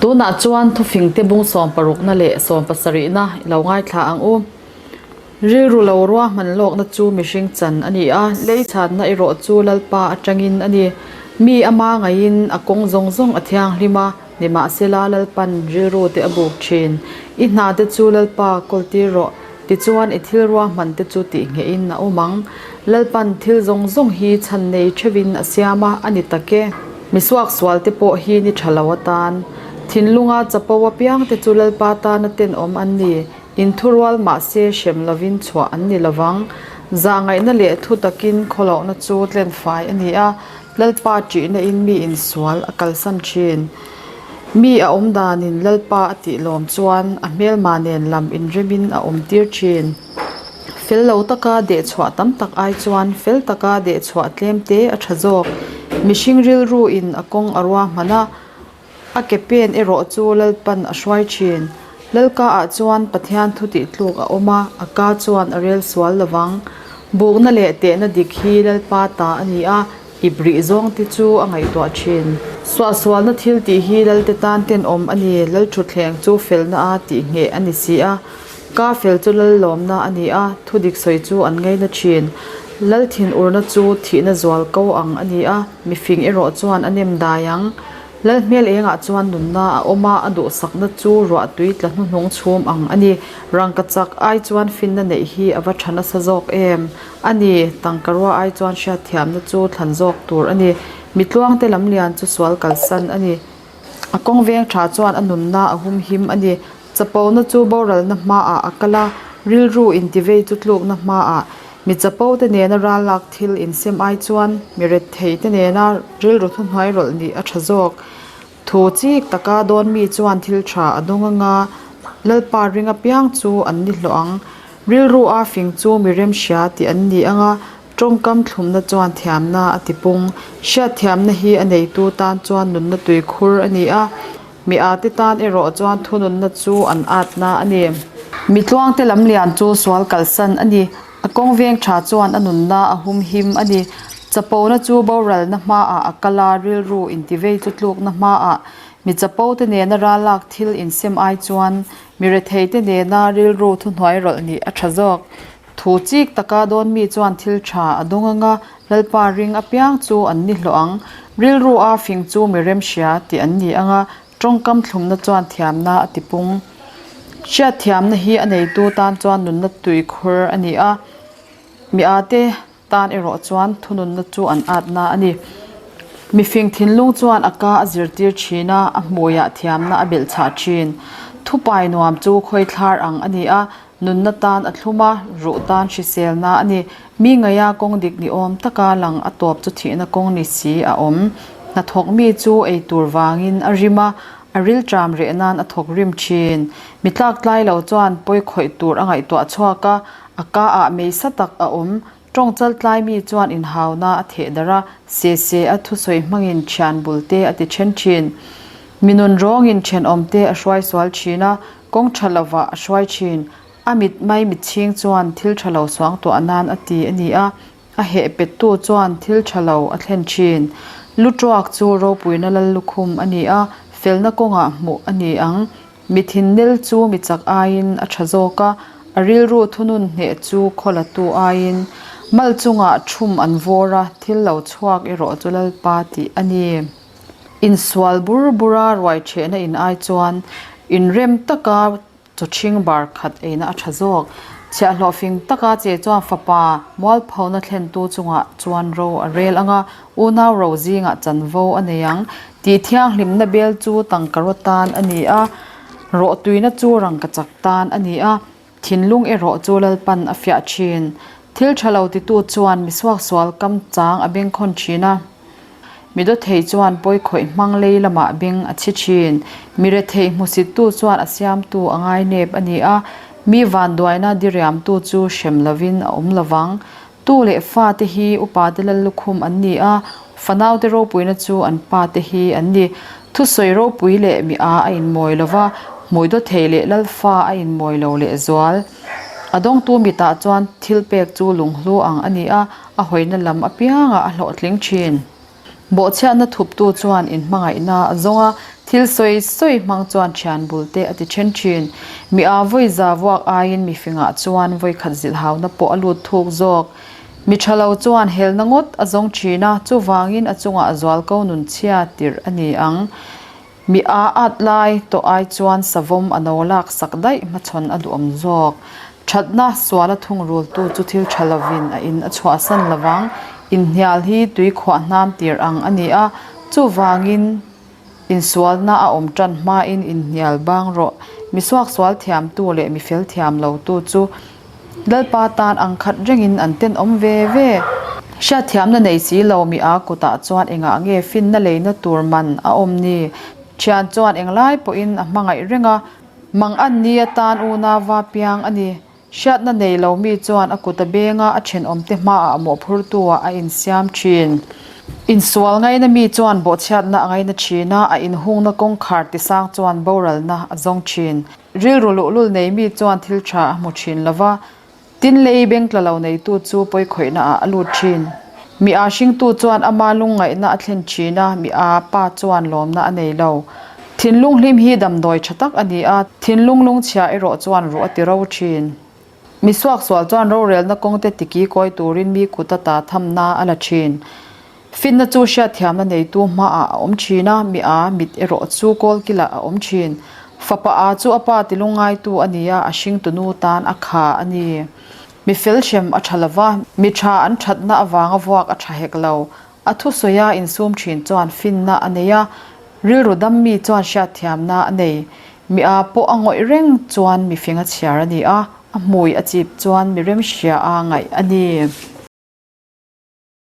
Tunah chuan thufingte bung sawmparukna leh sawmpasarihna i lo ngaithla ang u. Rilru lo ruahman lawkna chu mihring chan a ni a, lei chhanna erawh chu Lalpa atangin a ni. Mi ama ngaiin a kawng zawng zawng a thianghlim a, nimahsela Lalpan rilru te a buk thin. I hna te chu Lalpa kawltir rawh, tichuan i thil ruahman te chu tihnghehin a awm ang. Lalpan thil zawng zawng hi chhan nei theuhin a siam a, a ni tak e. Mi suaksual te pawh hi ni tha lo atan. Thinlunga chapo apiang te chu Lalpa tana tenawm an ni. Inthurual mahse hrem lovin chhuah an ni lovang. Zahngaihna leh thu takin khawlohna chu tlenfai a ni a, Lalpa ṭihna in mi insual a kalsan ṭhin. Mi a awm danin Lalpa a tih lawm chuan a hmelma nen lam inremin a awm tir ṭhin. Fel lo taka dehchhuah tam tak ai chuan fel taka dehchhuah tlem te a ṭha zawk. Mihring rilru in a kawng a ruahman a. A ke pen erawh chu Lalpan a hruai thin. Lalka ah chuan Pathian thu tih tluk a awm a, a ka chuan a rel sual lovang. Bukna leh tehna dik hi Lalpa ta a ni a, ip rih zawng te chu a ngaihtuah thin. Suahsualna thil tih hi Lalte tan tenawm a ni, Lalthutthleng chu felna a tih ngheh a ni si a. Ka fel chu Lal lawmna a ni a, thu dik sawi chu an ngaina thin. Lal thin urna chu thihna zual ko ang a ni a, mifing erawh chuan a nem dai ang. Lal hmel engah chuan nunna a awm a, a duhsakna chu ruah tui tla hnuhnung chhum ang a ni. Rangka chak ai chuan finna neih hi a va tha nasa zawk em? A ni, tangka rua ai chuan hriatthiamna chu thlan zawk tur a ni. Mitluangte lamlian chu sual kalsan a ni. A kawng veng tha chuan a nunna a humhim a ni. Chapona chu boralna hmaah a kal a, rilru intivei chu tlukna hmaah. Mi chapo te nena ral lak thil insem ai chuan mi ret thei te nena rilru thuhnuai rawlh nih a tha zawk. Thu chik taka dawn mi chuan thil tha a dawng anga Lalpa ring apiang chu an ni hlawh ang. Rilru a fing chu mi remhria tih an ni anga tawngkam thlumna chuan thiamna a ti pung. Hriatthiamna hi a neitu tan chuan nunna tuikhur a ni a. Mi ate tan erawh chuan thununna chu an atna a ni. Mi tluangte lamlian chu sual kalsan a ni. A kawng veng tha chuan a nunna a humhim a ni. Chapona chu boralna hmaah a kal a, rilru intivei chu tlukna hmaah. Mi chapote nena ralak thil insem ai chuan mi retheite nena rilru thuhnuai rawlh nih a tha zawk. Thu chik taka dawn mi chuan thil tha a dawng anga Lalpa ring apiang chu an ni hlawh ang. Rilru a fing chu mi remhria tih an ni anga tawngkam thlumna chuan thiamna a ti pung. Hriatthiamna hi a neitu tan chuan nunna tuikhur a ni a, mi ate tan erawh chuan thununna chu an atna a ni. Mifing thinlung chuan a ka a zirtir thin a, a hmuiah thiamna a belhchhah thin. Thupai nuam chu khawithlar ang a ni a, Nunna tan a thlum a, ruh tan hriselna a ni. Mi ngaia kawng dik ni awm taka lang a tawp chu thihna kawng ni si a awm. Hnathawk mi chu ei tur vangin a rim a, a rilṭam reh nan a thawk rim ṭhin. Mi tlak tlai lo chuan pawi khawih tur a ngaihtuah chhuak a, a ka ah mei sa tak a awm. Tawng chal tlai mi chuan inhauna a theh darh a, se se a thusawi hmangin thian bul te a ti then thin. Mi nun rawngin thenawm te a hruai sual thin a, kawng tha lovah a hruai thin. A mit mai mitchhing chuan thil tha lo suang tuah nan a ti a ni a, a heh pettu chuan thil tha lo a thlen thin. Lu tuak chu ropuina lal lukhum a ni a, felna kawngah hmuh a ni ang. Mi thinnel chu mi chak aiin a tha zawk a, a rilru thunun hneh chu khawlatu aiin mal chungah thum an vawr a, thil lo chhuak erawh chu Lalpa tih a ni. Insual bur bura ruai thehna in ai chuan inrem taka chawchhing bar khat eina a tha zawk. Chhiahhlawh fing taka che chuan fapa mualphona thlentu chungah chuan ro a rel ang a, unau ro zingah chanvo a nei ang. Tih thianghlimna bel chu tangka raw tan a ni a, rawhtuina chu rangkachak tan a ni a, thinlung erawh chu Lalpan a fiah thin. Thil tha lo titu chuan mi suaksual kam chang a bengkhawn thin a, mi dawthei chuan pawi khawih hmang lei lamah beng a chhi thin. Mi rethei hmusittu chuan a siamtu a ngainep a ni a, mi vanduaina diriamtu chu hrem lovin a awm lovang. Tu leh fa te hi upa te lal lukhum an ni a, fanau te ropuina chu an pa te hi an ni. Thusawi ropui leh mi a a inmawi lo va, hmui daw thei leh lal fa a inmawi lo leh zual. A dawngtu mitah chuan thil pek chu lunghlu ang a ni a, a hawina lam apiangah a hlawhtling thin. Bawhchhiatna thuptu chuan inhmangaihna a zawng a, Thil sawi sawi hmang chuan thian bul te a ti then thin. Mi aa vawi za vuak aiin mi fingah chuan vawi khat zilhhauna pawh a lut thuk zawk. Mi tha lo chuan helna ngawt a zawng thin a, chuvangin a chungah zualko nun chhia tirh a ni ang. Mi aa at lai tawh ai chuan savawm a no lak sak daih hmachhawn a duhawm zawk. Thatna suala thungrultu chu thil tha lovin a in a chhuahsan lovang. Inhnial hi tui khuah hnam tir ang a ni a, chuvangin insualna a awm tan hmain inhnial bang rawh. Mi suaksual thiamtu leh mi fel thiam lotu chu Lalpa tan ang khat rengin an tenawm ve ve. Hriatthiamna nei si lo mi a kutah chuan engah nge finna leina tur man a awm ni? Thian chuan englai pawhin a hmangaih reng a, mang an ni atan unauva piang a ni. Hriatna nei lo mi chuan a kut a beng a, a thenawmte hmaah mawhphurtu-ah a insiam thin. Insual ngaina mi chuan bawhchhiatna a ngaina thin a, a inhungna kawngkhar tisang chuan boralna a zawng thin. Rilru luhlul nei mi chuan thil tha a hmu thin lo va, tin lei bengtla lo neitu chu pawikhawihna ah a lut thin. Mi aa hringtu chuan ama lungngaihna a thlen thin a, mi aa pa chuan lawmna a nei lo. Thinlung hlim hi damdawi tha tak a ni a, thinlung lungchhia erawh chuan ruh a ti ro thin. Mi suaksual chuan rorelna kawngte tiki kawi turin mi kut ata thamna a la thin. Finna chu hriatthiamna neitu hmaah a awm thin a, mi a mit erawh chu kawlkilah a awm thin. Fapa a chu a pa tilungngaitu a ni a, a hringtunu tan a kha a ni. Mi fel hrem a tha lo va, mi tha an thatna avanga vuak a tha hek lo. A thusawia insum thin chuan finna a nei a, rilru dam mi chuan hriatthiamna a nei. Mi a pawh a ngawih reng chuan mi fing a chhiar a ni a, a hmui a chip chuan mi remhria a ngaih a ni.